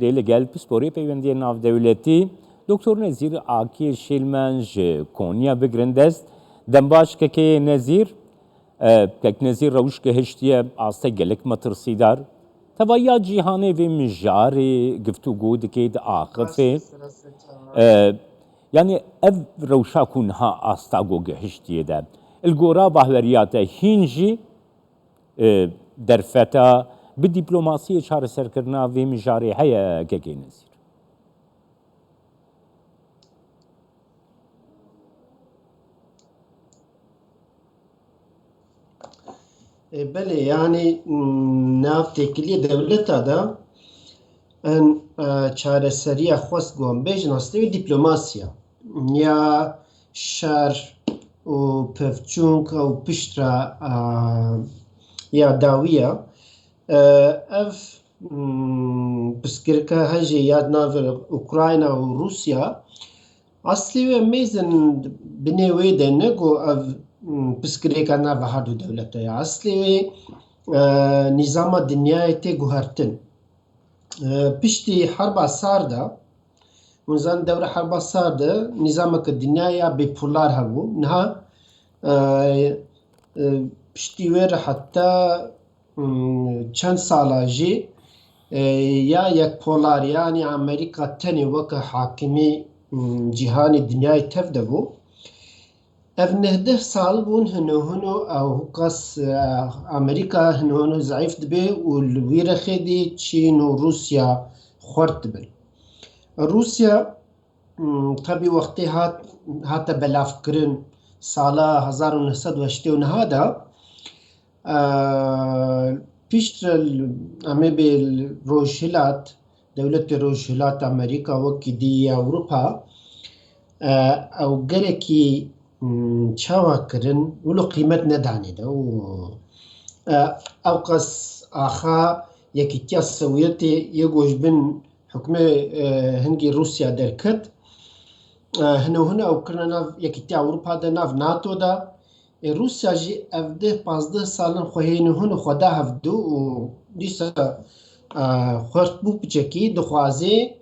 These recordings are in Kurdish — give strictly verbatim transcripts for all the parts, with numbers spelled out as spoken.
Dê li gel pisporê peywendiyên navdewletî Doktor Nezîr Akê Şêlmen ji Konya bigrin dest. Dembaş kekê Nezîr, e, kek Nezîr rewş gihiştiye astê gelek metirsîdar. Tevahiya cîhanê vê mijarê giftûgû dike diaxife. E, yanî ev rewşa ku niha asta ku gihiştiye de. Li gora bahweriya te hîn jî e, derfeta bi dîplomasiyê çareserkirina vê mijarê heye, kekê Nezîr? E, belê, yanî, m, nav têkiliyê dewleta de en, e, çareseriya xwest ku em bêjin, aslê wê dîplomasiya. Ya şer û pevçûnka û piştre, a, ya dawiya, e, ev, m, pirsgirêka hejê ya di nav Ukrayna û Rûsya, aslê wê mêzin binê wê de ne ku ev, m, pirsgirêka nav her du dewlete ye. Aslê wê, e, nîzama dinyayê tê guhertin. E, piştî Herba Sar de, hûn zanin dewra Herba Sar de nîzameke dinyayê ya bîpolar hebû. Niha, e, e, piştî wê re heta, m, çend sala jî, e, ya yekpolar, yanî Amerîka tenê weke hakimî, m, cîhanê dinyayê tev de bû. Ev neh deh sal bûn hino hino ew qas, e, Amerîka hino hino zeîf dibe û li wî rexê de Çîn û Rûsya xurt dibin. Rûsya, m, tebî wextê hat, hate belavkirin sala hezar û neh sed û heştê û neh de, e, piştre l-, em ê bê l-, Rojhilat, dewletê Rojhilat Amerîka wekî dî yê Ewropa, e, ew gelekî, m, çawa kirin, wilo qîmet nedanê de û, e, ew qas axa Yekîtiya Sewiyetê yê ku ji bin hukmê, e, hingî Rûsya derket, e, hino hino ew kirine nav Yekîtiya Ewropa de, nav nato de. Ê Rûsya jî ev deh pazdeh salin xwe hênî hûn û xwe da hevdu û dîsa, e, xurt bû piçekî dixwazê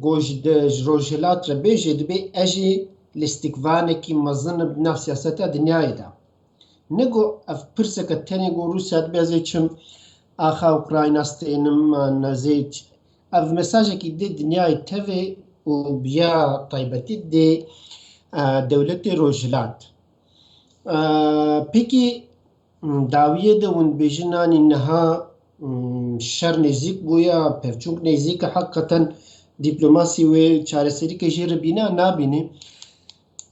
ku ji de, ji Rojhilat re bêjê dibê ez jî lîstikvanekî mezin im di nav siyaseta dinyayê de. Ne ku ev pirseke tenê ku Rûsya dibê ez ê çim axa Ukrayna stênim, e, nezê ç-, ev mesajekî dê dinyayê tevê û bi ya taybetî dê, e, dewletê Rojhilat. Peki, dawiyê de hûn dibêjin, anî niha, şer nêzîk bûye, pevçûk nêzîk e, heqîqeten dîplomasî wê çareserîkê jê re bîne, nabîne.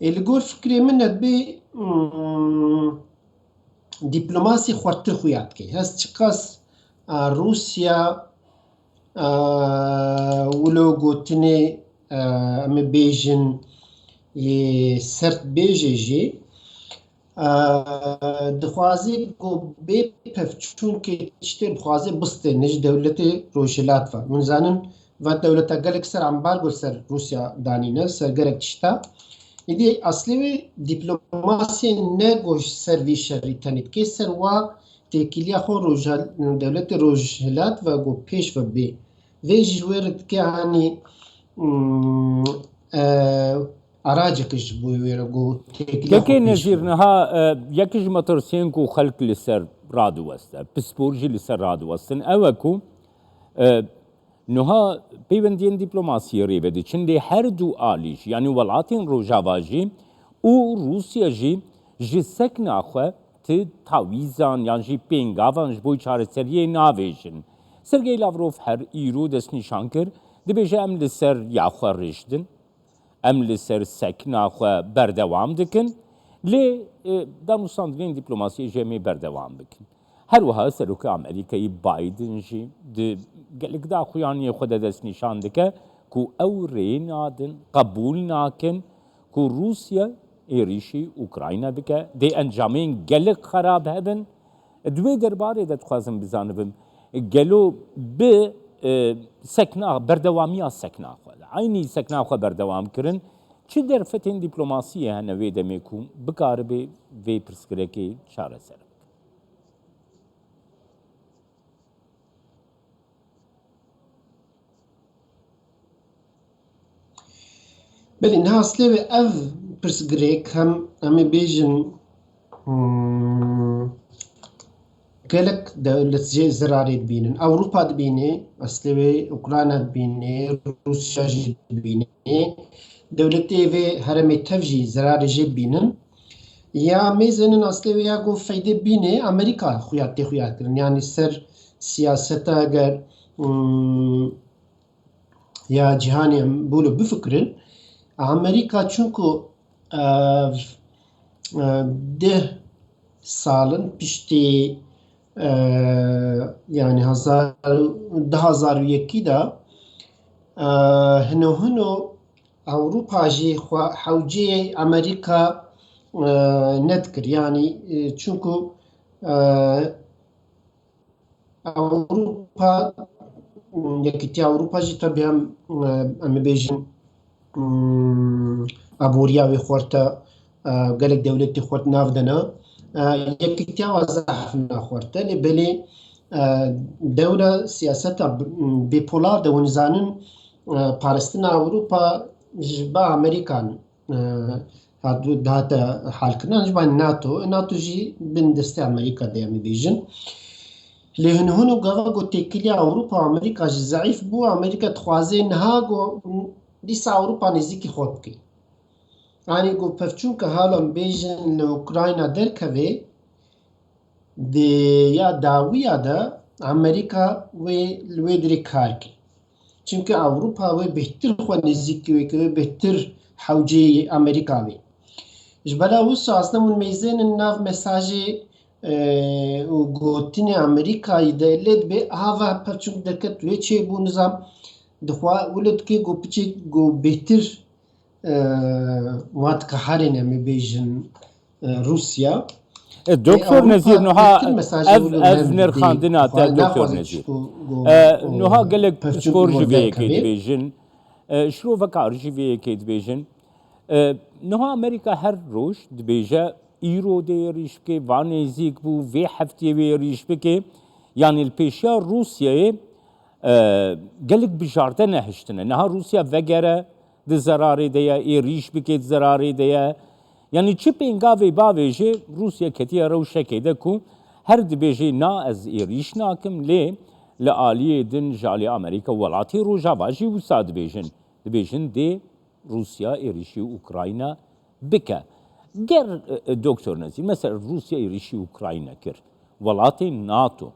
Ê, li gor fikrê min e, dibê, dîplomasî xurtir xuya dike. Hez çiqas, a, Rûsya, a, wilo gotinê, a, em ê bêjin, yê sert bêje jî, a, dixwazî ku bê pevçûnkê tiştê bixwazê bistêne ji dewletê Rojhilat ve. Hûn zanin, va dewleta gelek ser ambargo ser Rûsya danîne, ser gelek tişta. Îdî eslê wê dîplomasiyê ne ku ji ser vî şerî tenê dikê, ser wa têkiliya xwe roja-, dewletê Rojhilat ve ku pêş ve bê. Vê jî ji wê re dike, hanî, mm, e, araceke ji bo wê re ku têkiliya xwe Kekê pêş Nezîr, bê. Niha, e, yek ji metirsiyên ku xelk li ser radiweste, pispor jî li ser radiwestin, ew e ku, e, niha peywendiyên dîplomasiyê rêve diçin, lê her du alî jî, yanî welatên Rojava jî û Rûsya jî ji sekna xwe ti tawîzan yan jî pêngavan ji bo çareseriyê navêjin. Sergey Lavrov her îro destnîşan kir, dibêje, em li ser ya xwe rêşdin, em li ser sekna xwe berdewam dikin, lê, e, danûstandinên dîplomasiyê jî em ê berdewam bikin. Her wiha Serokê Amerîkayê Biden jî di gelek daxuyaniyê xwe de destnîşan dike ku ew rê nadin, qebûl nakin ku Rûsya êrîşî Ukrayna bike, dê encamên gelek xerab hebin. Di wê derbarê de dixwazim bizanibim, gelo bi, e, sekna, berdewamiya sekna xwe, eynî sekna xwe berdewam kirin, çi derfetên dîplomasiyê hene wê demê ku bikaribe vê pirsgirêkê çareser bike? Belê, niha aslê wê ev pirsgirêk hem em ê bêjin, hmm, gelek dewlet jê zirarê dibînin. Ewropa dibîne, aslê wê Ukrayna dibîne, Rûsya jî dibîne. Dewletê vê heremê tev jî zirarê jê dibînin. Ya mêzênin aslê wê ya ku feyde bîne Amerîka xuya tê xuya kirin. Yani ser siyaseta eger, hmm, ya cîhanê em bûlo bifikirin. Amerîka çunku, e, e, deh salin piştî, e, yani hezar, du hezar û yekî de, e, hino hino Ewropa jî xwe hewceyê Amerîka, e, nedikir. Yani, e, çunku, e, Ewropa, Yekîtiya Ewropa jî tabii hem, e, em ê bêjin, hmm, aboriya wê xurte, e, gelek dewletê xurt nav dene. E, Yekîtiya wa zehf na xurte, lê belê, e, dewra siyaseta b-, bipolar de hûn zanin, e, parastina Ewropa ji ba Amerîkan, e, hat-, dihate halkirin, ji ba NATO. NATO jî bin destê Amerîka de, em ê bêjin. Lê hin hûn û gava ku têkiliya Ewropa û Amerîka jî zeîf bû, Amerîka dixwaze niha ku dîsa Ewropa nêzîkî xwe bike. Yanî ku pevçûnke hala em bêjin li Ukrayna derkeve, di ya dawiya de Amerîka wê li wê dirê kar ke. Çimkî Ewropa wê bêhtir xwe nêzîkî wê ke, wê bêhtir hewceyê Amerîka bê. Ji bela wisa aslında hûn mêzênin nav mesajê, e, û gotinê Amerîkayê de lê dibê aha ve pevçûn derket wê çêbû nizam dixwa wilo dike ku piçek ku bêhtir, e, wat kiharên em ê bêjin, e, Rûsya. E, Doktor Nezîr, niha ev, ev nirxandina te, Doktor Nezîr. E, niha gelek pispor ji vê yekê dibêjin. E, şirovekar jî vê yekê dibêjin. E, niha Amerîka her roj dibêje, îro dê êrîş bike, va nêzîk bû, vê heftiyê wê êrîş bike. Yanî li pêşiya Rûsyayê, e, gelek bijarte nehiştine. Niha Rûsya vegere, di zerarê de ye, êrîş bike di zerarê de ye. Yanî çi pêngavê bavêje, Rûsya ketiye rewşekê de ku her dibêje na ez êrîş nakim, lê li aliyê din ji alî Amerîka welatê Rojava jî wisa dibêjin. Dibêjin dê Rûsya êrîşî Ukrayna bike. Ger, e, e, Doktor Nezîr, mesela Rûsya êrîşî Ukrayna kir, welatên NATO,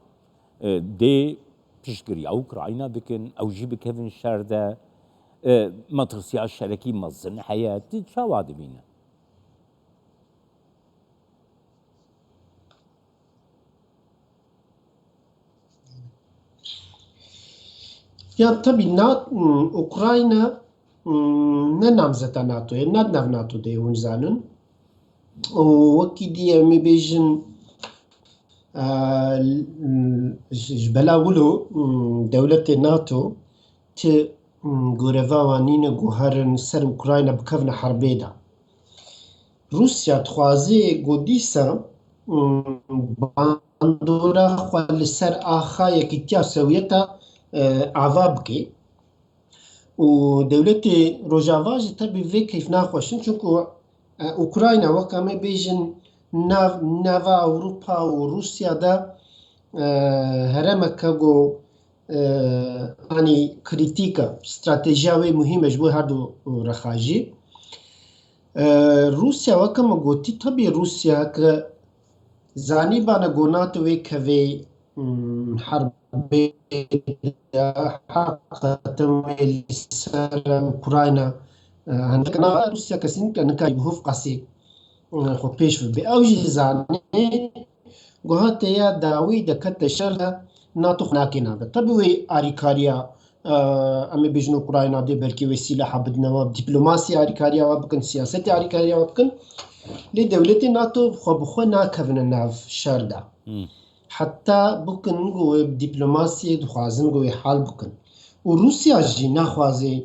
e, dê piştgiriya Ukrayna bikin, ew jî bikevin şer de, e, metirsiya şerekî mezin heye, tu çawa dibîne? Ya tabii na-, m, Ukrayna, m, ne namzeta NATO'yê, ne nav NATO de hûn zanin. Û wekî dî em ê bêjin, e, l-, m, ji, ji bela wilo, m, dewletê NATO ti, m, goreva wan nîne ku herin ser Ukrayna bikevine herbê de. Rûsya dixwaze ku dîsa, mm, bandora xwe li ser axa Yekîtiya Sewiyeta, e, ava bike. Û dewletê Rojava jî tebî vê keyf naxweş in, çunku, e, Ukrayna, wek em ê bêjin, nav-, nava Ewropa û Rûsya de, e, heremeke ku, e, anî krîtîk e, stratejiya wê muhîm e ji bo her du rexa jî. E, Rûsya, weke min gotî, tebî Rûsya ke zanîbane ku NATO wê kevê, hmm, herbê de heqetin wê li ser Ukrayna, e, hendek na Rûsya kesînke nikayî bi hov qasî, e, xwe pêş bibe. Ew jî zanê, Guha te ya dawî de kete şer de NATO xwe nake nabe. Tabi wê arîkariya, e, em ê bêjin Ukrayna dê belkî wê sîlaha bidine we, dîplomasî arîkariya we bikin, siyasetê arîkariya we bikin. Lê dewletê NATO xwe bi xwe nakevine nav şer de. Hmm. Heta bikin ku wê bi dîplomasiyê dixwazin ku wê hal bikin. Û Rûsya jî naxwaze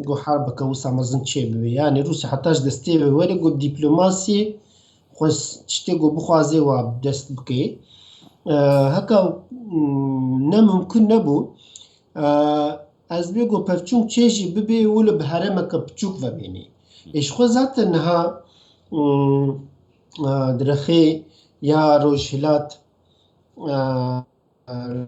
ku herbeke wisa mezin çêbibe. Yanî Rûsya heta ji destê wê were ku dîplomasiyê xwe s-, tiştê ku bixwaze wa dest bike. E, heka, mm, ne mimkun nebû. E, ez bê ku pevçûn çê jî bibê wilo bi herêmeke piçûk ve bênê. Ê ji xwe zaten niha, mm, a, di rexê ya rojhilat, a,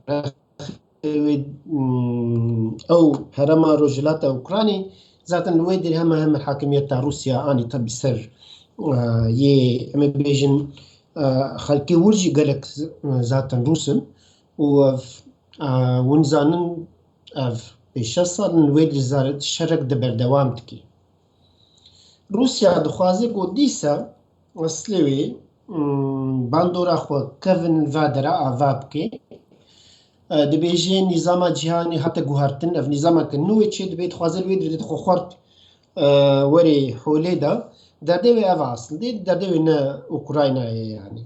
rexê wê, mm, ew herêma rojhilata Ukraynê zaten li wê derê hema hema hakimiyeta Rûsya anî tebî ser, a, yê, em ê bêjin, a, xelkê wir jî gelek z-, zaten Rûs in û ev, a, hûn zanin ev pêş şeş sal in li wê derê zar-, şerek de berdewam dike. Rûsya dixwaze ku dîsa eslê wê, mm, bandora xwe kevin va dera ava bike. E, dibêje nîzama cîhanî hate guhertin, ev nîzameke nû yê çê dibe, dixwaze li wê derê xwe xwert, e, werê holê de. Derdê wê ev e aslindê, derdê wê ne Ukraynayê ye yanî.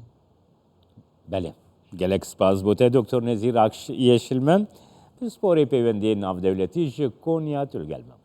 Belê. Gelek spas bo te Doktor Nezîr Akş Yeşilmen. Pisporê peywendiyê navdewletî ji Konya tu li gel me.